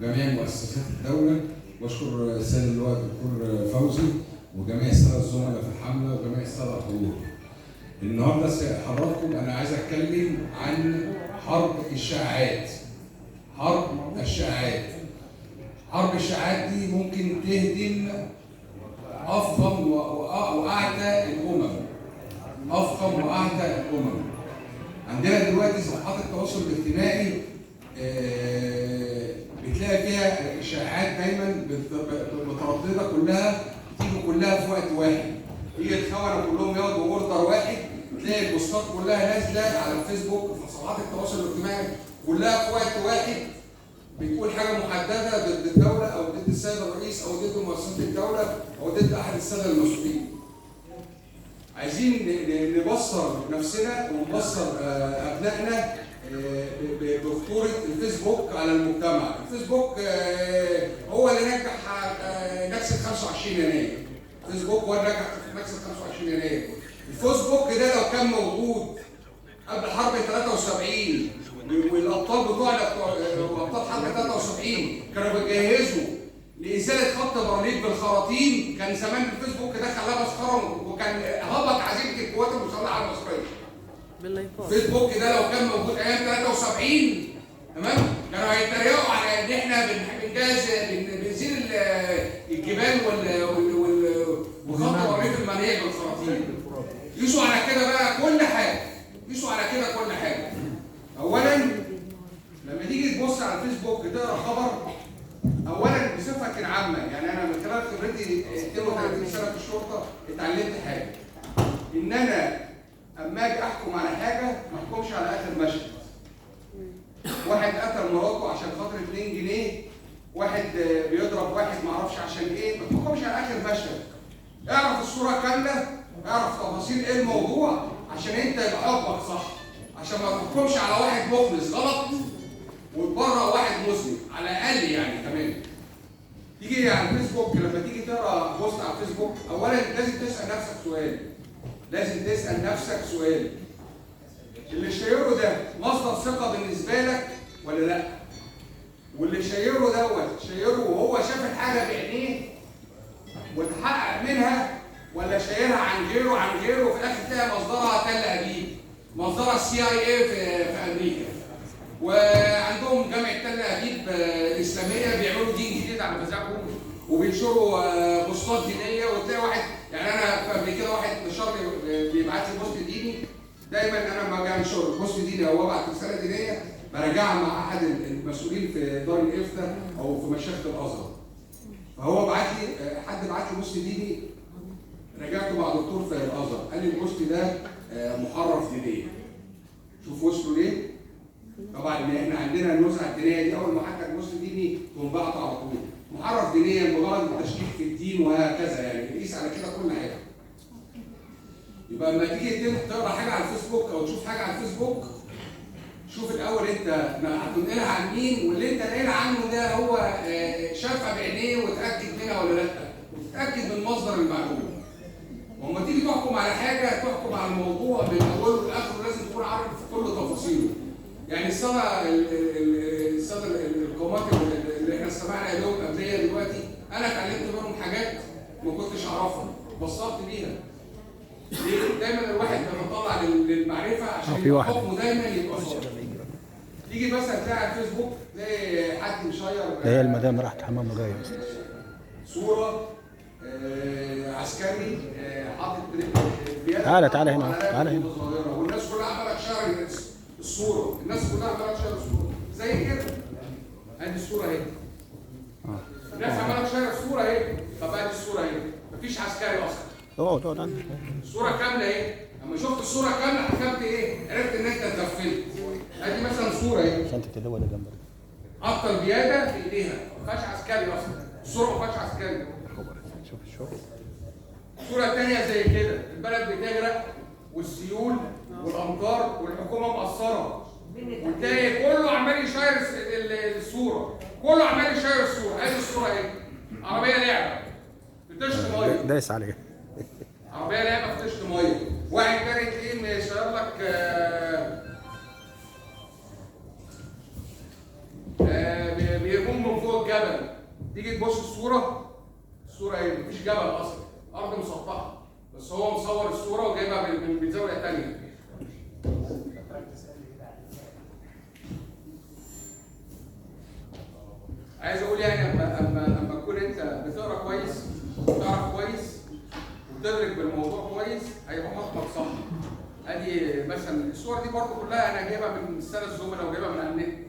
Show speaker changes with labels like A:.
A: وجميع مؤسسات الدولة، واشكر السيد اللواء الدكتور فوزي وجميع السادة الزملاء في الحملة وجميع السادة الحضور. النهارده حضراتكم انا عايز اتكلم عن حرب الشائعات. حرب الشائعات. حرب الشائعات دي ممكن تهدم افخم واعتى الامم. افخم واعتى الامم. عندنا دلوقتي صفحات التواصل الاجتماعي بتلاقي فيها اشاعات دايما مترددة، كلها تيجي كلها في وقت واحد. يجي الخونة كلهم ياخدوا order واحد، تلاقي البوستات كلها نازله على الفيسبوك في صفحات التواصل الاجتماعي كلها في وقت واحد، بتقول حاجة محددة ضد الدولة او ضد السيد الرئيس او ضد مؤسسات الدولة او ضد احد السادة المسؤولين. عايزين نبصر نفسنا ونبصر ابنائنا بخطورة الفيسبوك على المجتمع. الفيسبوك هو اللي نجح نكسه 25 يناير. الفيسبوك هو اللي نجح نكسه 25 يناير. الفيسبوك ده لو كان موجود قبل حرب 73 والابطال بتوعنا بتوع ابطال حرب 73 كانوا بيجهزوا لازالة خط برليف بالخراطيم، كان زمان الفيسبوك ده خلاه مسخرة وكان هبط عزيمة القوات المسلحة المصرية. الفيسبوك ده لو كان موجود ايام 73 تمام، كانوا هيتريقوا على ان احنا بنجهز بنزيل الجبال وخط برليف المنيع بالخراطيم. قيسوا على كده بقى كل حاجة، قيسوا على كده كل حاجة. اولا لما تيجي تبص على الفيسبوك تقرا خبر، اولا بصفة عامة، يعني انا من خلال خبرتي 32 سنة في الشرطة اتعلمت حاجة، ان انا اما اجي احكم على حاجة ما احكمش على اخر مشهد. واحد قتل مراته عشان خاطر 2 جنيه، واحد بيضرب واحد ما اعرفش عشان ايه، ما تحكمش على اخر مشهد. اعرف الصورة كاملة، اعرف تفاصيل ايه الموضوع عشان انت يبقى حكمك صح، عشان ما تحكمش على واحد مخلص غلط وتبرأ واحد مسلم على الاقل يعني. تمام. تيجي على الفيسبوك لما تيجي تقرا post على الفيسبوك، اولا لازم تسال نفسك سؤال. لازم تسال نفسك سؤال، اللي شايره ده مصدر ثقة بالنسبة لك ولا لا؟ واللي شايره دوت شايره وهو شاف الحاجة بعينيه وتحقق منها، ولا شايرها عن غيره عن غيره وفي الاخر تلاقي مصدرها تل ابيب، مصدرها الCIA في امريكا، وعندهم جامعه تل ابيب الاسلامية بيعملوا دين جديد على مزاجهم وبينشروا بوستات دينية. وتلاقي واحد، يعني انا قبل كده واحد نشر لي بيبعت لي post ديني، دايما انا لما اجي انشر post ديني او ابعت رسالة دينية براجعها مع احد المسؤولين في دار الافتاء او في مشيخه الازهر. فهو بعت لي، حد بعت لي post ديني، راجعته مع دكتور في الازهر، قال لي ال post ده محرف دينيا. شوف وصلوا ليه؟ طبعا احنا عندنا النزعة الدينية دي، اول ما حد post ديني تقوم بعته على طول محرف دينيا بغرض التشكيك في الدين وهكذا، يعني قيس على كده كل حاجة. يبقى لما تيجي تقرا حاجة على الفيسبوك او تشوف حاجة على الفيسبوك، شوف الاول انت هتنقلها عن مين، واللي انت ناقلها عنه ده هو شافها بعينيه وتاكد منها ولا لا، وتتاكد من مصدر المعلومة. وأما تيجي تحكم على حاجة تحكم على الموضوع من اوله لاخره، لازم تكون عارف كل تفاصيله. يعني السنة القامات اللي احنا استمعنا اليهم قبليه دلوقتي، انا اتعلمت منهم حاجات ما كنتش اعرفها، بصرت بيها. ليه؟ دايما الواحد بيتطلع للمعرفة عشان حكمه دايما يبقى صح. تيجي مثلا تلاقي على الفيسبوك تلاقي حد مشير،
B: هي المدام راحت حمام وجاية
A: صوره عسكري حاطط بيده،
B: تعالى تعالى هنا، تعالى هنا،
A: والناس كلها عماله تشير الصورة، الناس كلها عماله تشير الصورة زي كده. ادي الصورة اهي، الناس عماله تشير الصورة اهي. طب ادي الصورة اهي، مفيش عسكري اصلا.
B: اقعد اقعد عندك
A: الصورة كاملة اهي. لما شفت الصورة كاملة حكمت ايه؟ عرفت ان انت اتغفلت. ادي مثلا صوره اهي،
B: شنطه اللي هو ده جنبك،
A: حاطه البياده في ايديها، ما فيهاش عسكري اصلا، الصورة ما فيهاش عسكري.
B: شوف الشغل.
A: الصورة الثانية زي كده، البلد بتغرق والسيول والامطار والحكومة مقصرة، وتلاقي كله عمال يشير الصورة، كله عمال يشير الصورة. ادي الصورة اهي، عربية لعبه بتشرب مية،
B: دايس عليها،
A: عربية لعبه بتشرب مية. واحد تاني تلاقيه مشير لك بيقوم من فوق جبل، تيجي تبص الصورة، الصورة ايه؟ مفيش جبل اصلا، ارض مسطحة، بس هو مصور الصورة وجايبها من زاوية ثانية. عايز اقول يعني اما تكون انت بتقرا كويس وتعرف كويس وتدرك بالموضوع كويس هيبقى حكمك صح. ادي مثلا الصور دي برضو كلها انا جايبها من السنة الزملاء وجايبها من على النت.